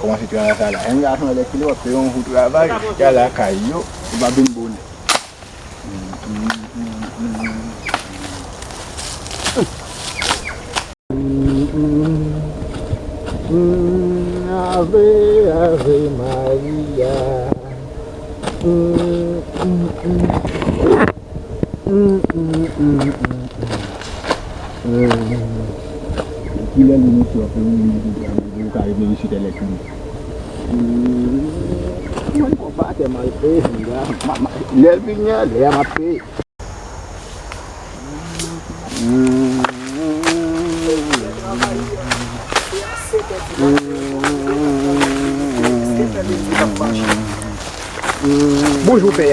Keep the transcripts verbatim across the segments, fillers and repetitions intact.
Kòmanse travay sa la. Jèn gason lè kile w ap fè yon jou travay, y a lakay yo, ou pa vin bonè. Ave, Ave Maria. Kilè li mesye w ap fè yon minit ou ka rive isit elèk li? Mwen konpatè mal peye, lè l vini an, lè a m ap peye. Bonjou, pè.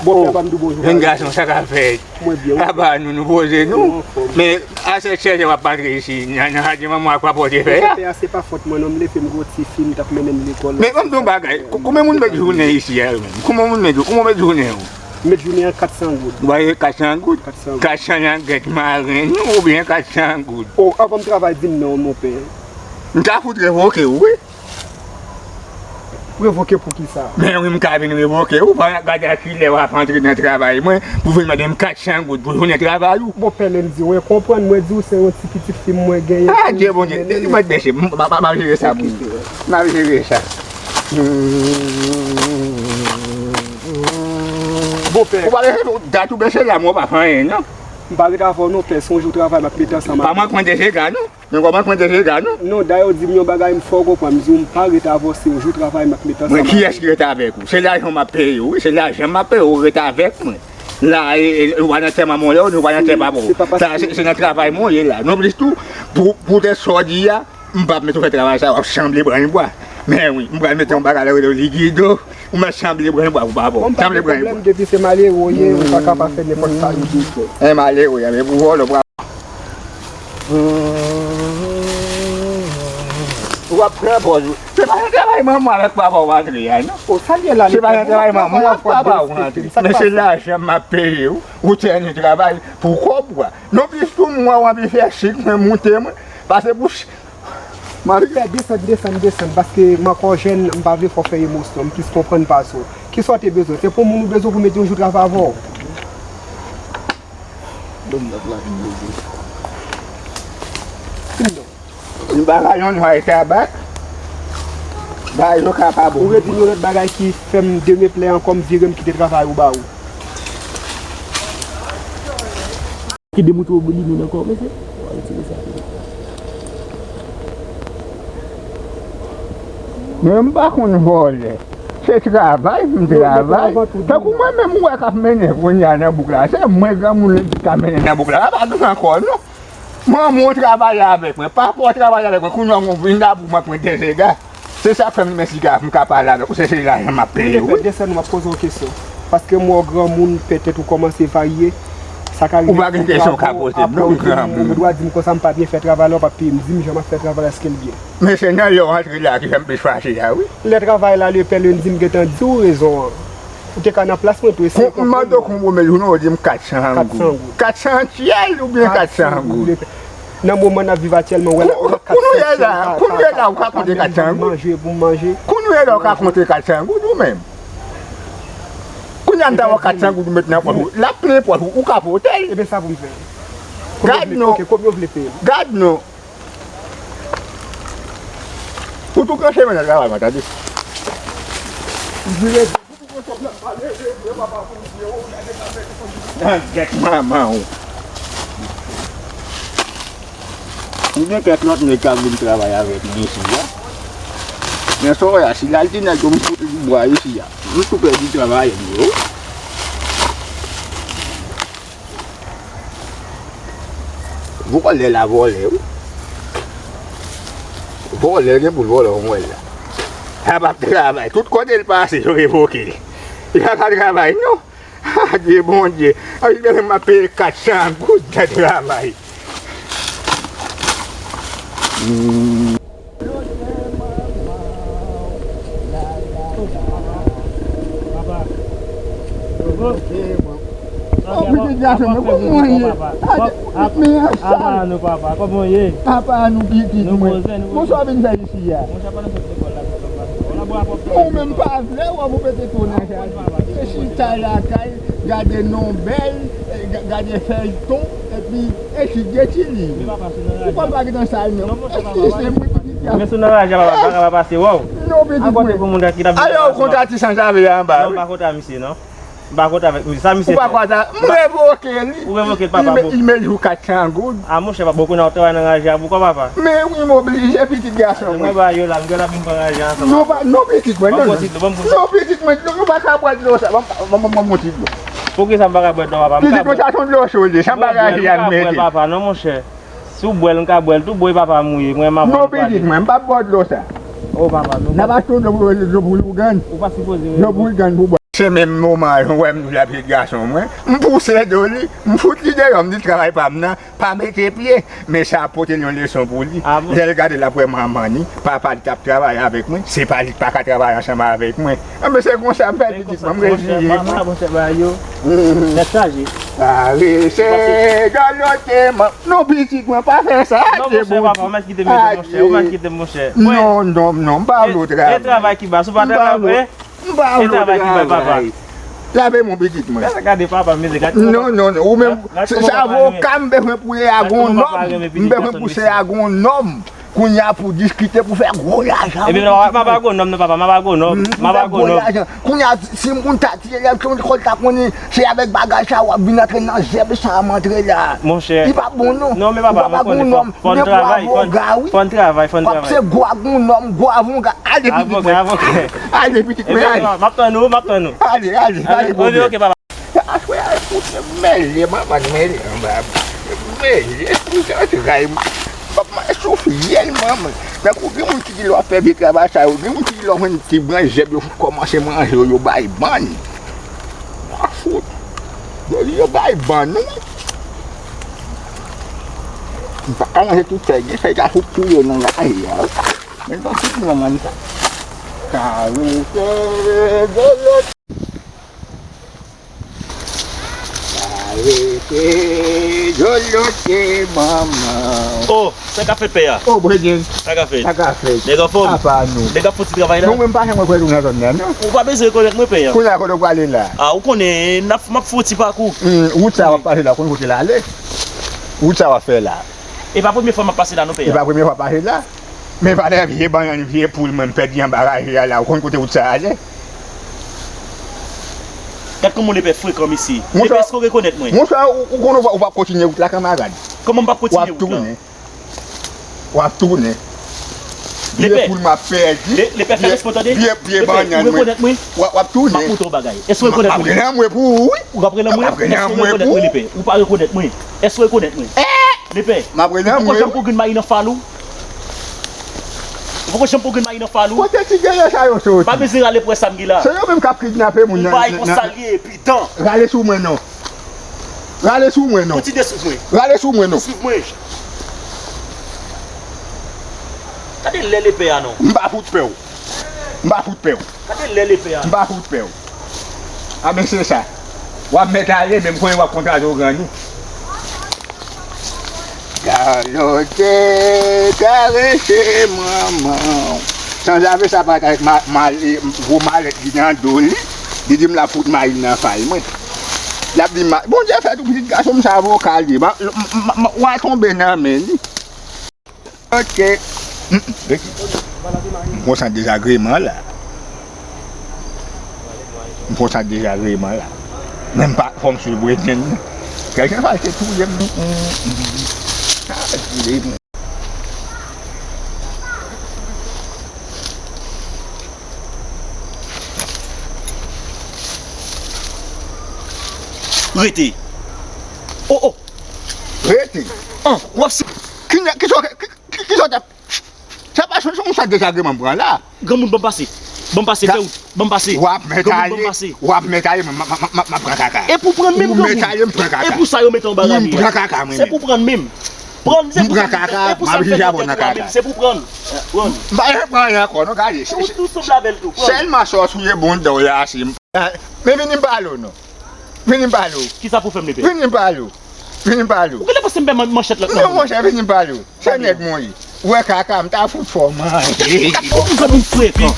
Bon, pè, pa m di w bonjou. Jèn gason, sa k ap fèt? Mwen byen, wi. Apa nou, nou poze nou. Mwen anfòm. Men, a sèt, sèt è w ap antre isi, nan, nan radyo manman w ak papa w te fè a. Pè a, se pa fòt mwen, non, m leve, m gen yon ti fi, m t ap mennen l lekòl. Men, ban m di w yon bagay, kou-, kouman moun met jounen isi a, yo menm? Kouman moun met, kouman w met jounen w? M met jounen an kat san goud. Ou ba yo kat san goud? Kat san goud. Kat san nan gèt maren nou, oubyen kat san goud? O, anvan m travay, di m non, mon pè. M ta fout revoke w, wi. Revoke pou kisa? Men wi, m ka vin revoke w, pandan gade a kilè w ap antre nan travay mwen, pou vin mande m kat san goud pou jounen travay ou. Bon, pè Lendi, ou konprann, mwen di w se yon ti pitit fi m mwen genyen. Adye Bondye, mwen bese, m, m, m, m ap jere sa pou ou. M ap jere sa. Bon, pè. Ou pa bese, dat ou bese la, mwen pa fè anyen, non. M pa ret avè w, non, pè, se yon jou travay m ap mete ansanm avè w. Pa manke mwen de sega, non. Men kòman pran de sega, non? Non, dayè w di m yon bagay, m fè w konprann. M di w m pa ret avè w, se yon jou travay m ap met ansanm avè w. Men kiyès ki ret avèk ou? Se lajan m ap peye w, wi, se lajan m ap peye w, ou ret avèk mwen. La, e, e, ou pa nan tè manman w, ou pa nan tè papa w. Sa, se, se nan travay mwen w ye la. Nonplis tou, pou, pou tèt sa w di a, m p ap mete w fè travay sa, w ap sanble branch bwa. Men wi, m pral mete yon bagay la, yo rele w ligido. Ou mèt sanble branch bwa pou papa w. Sanble branch bwa. Depi se malere w ye, ou pa ka pa fè nenpòt sa yo di w fè. E malere w ye, men pou vòlè w pral. Ou ap pran pòz ou. Se pa nan travay manman w avèk papa w antre a, non. O, sa l ye la, se pa nan travay manman w avèk papa w antre. Men se lajan m ap peye w. Ou tèni travay pou kòb ou a. Nonplis tou, m wè w anvi fè chik mwen moute mwen. Pase pou ch-, Mari. Pè, desann, desann, desann, paske m ankò jèn, m pa vle fè w fè emosyon, m plis konprann pase w. Kisa w te bezwen? Se pou moun ou bezwen pou mete yon jou travay avè w? Ban m dat la vin poze. Fin non. M pa ka yon nwa e tabak. Bagay yo ka pa bon. Ou redi yon lòt bagay ki fè m demeplè ankò, m vire m kite travay ou ba ou. Ki demoute w li menm ankò, mesye. Ou al tire sa. Men m pa konn vòlè. Se travay m travay. Tankou mwen menm ou wè k ap mennen kounye a nan bouk la. Se mwen granmoun ki ka mennen nan bouk la. A pa gran kò non. Manman w travay avèk mwen, papa w travay avèk mwen, kounye a w vin la pou mwen pran de sega. Se sa k fè m limen siga pou m ka pale avèk ou, se, se lajan m ap peye w, wi. Desann, m ap poze w kesyon. Paske m wè w granmoun, petèt ou kòmanse varye. Sa ka rive. Ou pa gen kesyon w ka poze m, non, granmoun. Ou gen dwa di m konsa m pa byen fè travay la, w p ap peye m. Di m jan m ap fè travay la, èske l byen? Men se nan lè w antre la ki fè m plis fache a, wi. Lè travay la, le pè Lendi, m gentan di w rezon an. Ou te ka nan plas mwen tou, eseye konprann mwen. M mande w konbyen jounen, ou di m kat san goud. Kat san goud. Kat san tyèl oubyen kat san goud? Nan moman n ap viv aktyèlman, wè la, kat san tyèl, pa, pa, pa, pa menm pou manje, pou manje. Kounye a la, ou ka konte kat san goud ou menm? Kounye a m ta wè kat san goud ou met nan pòch ou. L ap plen pòch ou, ou ka pote l. Ebyen, sa pou m fè? Gad non. Ok, konbyen w vle peye m? Gad non. Ou tou pran chemen nan travay mwen, tande. Vire. Nan gèt manman w. M gen kèk lòt nèg k ap vin travay avèk m isi a. Men sa w wè a, si l al ti nèg yo m fout li bwa isi a. M tou pèdi travayè m yo. Vòlè la vòlè, wi. Vòlè gen pou l vòlè, w wè l la. Sa p ap travay. Tout kote l pase, yo revoke l. Li pa ka travay, non. Adye Bondye. Anvi bezwen m ap peye kat san goud nan travay. Hmm. Papa. Oh, pitit gason, men kòman w ye? Apa nou, papa, kòman w ye? Apa nou, pitit mwen. Kòman w vin fè isi a? Ou menm pa vle wè pou pete tou nan jaden. E chita lakay, gade nonbèl, gade fèyton, epi etidye ti liv. Ou konn pa gen nan sal non. Eskize mwen, pitit. Men sou nan raje a, papa, m pa ka pa pase wè w. Non, pitit mwen. Alò, ou konn ta ti sanzave anba, wi. Non, m pa konn ta misye, non. M pa kontre avèk misye. Sa misye fè? Ou pa kontre? M revoke li. Ou revoke l, papa. Li met jou kat san goud. A monchè, papa, ou konnen w ap travay nan raje a pou kò, papa. Men wi, m oblije, pitit gason mwen. Mwen ba yo la, m gen la vin pran raje ansanm. Non, pa, non, pitit mwen, non, non. Ban m pran ti dlo, ban m pran ti dlo. Non, pitit mwen, nou pa ka bwè dlo sa. Ban m, ban m, ban m pran ti dlo. Poukisa m pa ka bwè dlo, papa? Pitit mwen, sa se yon dlo cho li, sa m pa raje a l mete. Papa, non, monchè. Si w bwè l, m ka bwè l tou, bwè papa m ou ye, mwen m ap pale. Non, pitit mwen, m p ap bwè dlo sa. O papa, non. N ap achte yon dlo pou, dlo pou ougan. Ou pa sipoze. Dlo pou ougan pou bwè. Se menm moman an, w wè m di w la, pitit gason mwen. M pouse do li, m fout li deyò, m di travay pa m nan, pa mete pye. Men sa ap pote l yon leson pou li. Lè l gade l ap wè manman ni, papa li t ap travay avèk mwen, se pa li k pa ka travay ansanm avèk mwen. Anben, se konsa m fè l, pitit mwen, m reziye mwen. Monchè, ba yo. Tèt chaje. Parese, dòlote, man. Non, pitit mwen, pa fè sa. Non, monchè, papa, ou mèt kite m, monchè. Ou mèt kite m, monchè. Non, non, non, m pa vle w travay. E travay ki ba, si w pa travay, m pa vle w travay. Lave men w, pitit mwen. Gade papa, mezanmi, gade. Non, non, non, ou menm, se avoka m bezwen pou ye a gon nòm. M bezwen pou se a gon nòm. Kounye a pou diskite, pou fè gwo lajan. Ebyen, non, m ap agonòm, non, papa, m ap agonòm, m ap agonòm. Kounye a, si moun ta tiye lè l kòl ta konnen, se avèk bagay sa w ap vin antre nan zèb sa a m antre la. Monchè. Li pa bon, non. Non, men papa, mwen konnen fò n travay, fò n travay, fò n travay. Se gwo agonòm, gwo avoka. Ale, pitit mwen. Ale, pitit mwen, ale. M ap tann ou, m ap tann ou. Ale, ale, ale, ok, papa. Aswè a, fout mele, manman, mele anba. Mele, fout antray. Papa, mwen soufri, manman. Tankou gen moun ki di lè w ap fè vye travay sa yo, gen moun ki di lè w jwenn ti branch zèb yo fout kòmanse manje yo, yo bay bann. A fout. Yo di yo bay bann, wi. M pa ka manje tout fèy, gen fèy ka fout touye w nan lari a. Men tankou manman sa. Karese dolo. Arete dolote manman. Oh, sa k ap fèt, pè a? Oh, bredyen. Sa k ap fèt? Sa k ap fèt? Nèg anfòm? Apa nou. Nèg ap fè ti travay la? Non, mwen pa janm wè tou nan zòn nan, non. Ou pa bezwen rekonèt mwen, pè a. Kounye a, kote w prale la? Ah, ou konnen, n ap, m ap fè yon ti pakou. Hmm, wout sa w ap pase la, ou konn kote l ale? Wout sa w ap fè la? E pa premye fwa m ap pase la, non, pè a. E pa premye fwa w ap pase la? Men valè vye bannann, vye poul mwen m pèdi anba raje a la, ou konn kote wout sa ale? Gad kòman w lepè frekan, mesye. Lepè, èske w rekonèt mwen? Monchè, ou, ou konn ou p ap kontinye wout la, kanmarad. Kòman m p ap kontinye wout la? W ap tounen. W ap tounen. Vye poul m ap pèdi. Lepè, fè respè w tande. Vye, vye bannann mwen. Ou rekonèt mwen? W ap, w ap tounen. M ap montre w yon bagay. Èske w rekonèt mwen? M ap rele anmwe pou ou, wi. Ou p ap rele anmwe? Èske w rekonèt mwen, lepè? Ou pa rekonèt mwen. Èske w rekonèt mwen? Lepè, ou poko janm pran grenn mayi nan fal ou? Ou poko janm pran grenn mayi nan fal ou? Kote ti grenn sa yo soti? Pa bezwen rale pou wè sa m gen la. Se yo menm k ap kidnape moun nan. Ou pa wè konsa l ye, epi tan. Rale sou mwen non. Rale sou mwen non. Kontinye sou mwen. Rale sou mwen non. Swiv mwen. Gade lè lepè a non. M pa fout pè w. M pa fout pè w. Gade lè lepè a. M pa fout pè w. A men se sa. W ap mèt ale, men m konnen w ap kontrate w grann ou. Dalote, karese manman w. Sanzave sa parèt avèk ma, ma, gwo malèt li nan do li. Li di m l ap fout mayi l nan fal mwen. L ap di ma, Bondye fè tou pitit gason m sa avoka l ye. Ma, ma, ma, w a tonbe nan men li. Ok. M, m, m konsantre dezagreman la. M konsantre dezagreman la. Men m pa fò m swiv Bredyen nan. Kèlke fwa l te touye m. M, m, m, m. Sa touye m. Rete. Oh, oh. Rete. An, w ap si. Ki nèg, ki sa w, ki, ki, ki sa w t ap. Sa pa se yon sa dezagreman m pran la. Granmoun, ban m pase. Ban m pase, fè wout. Ban m pase. W ap mèt ale. Granmoun, ban m pase. W ap mèt ale, m, m, m, m, m ap pran kaka. E pou pran menm granmoun. Ou mèt ale, m pran kaka. E pou sa yo mete anba rami a. M pran kaka mwen menm. Se pou pran menm. Pran, se pou sa m fè nan tèt ou a menm. Se pou pran. Pran. M pa janm pran anyen ankò, non, gade. Ou tou sanble avè l tou. Pran. Sèlman sa w souye bon dan w la, se. Men vini m pale w, non. Vini m pale w. Kisa pou fè m, lepè? Vini m pale w. Vini m pale w. Ou genlè panse m pè man- manchèt lòt Non, nan. Monchè, vini m pale w. Se nèg mwen ye. Ou wè kaka, m ta fout fò w manje. Ou vin frekan.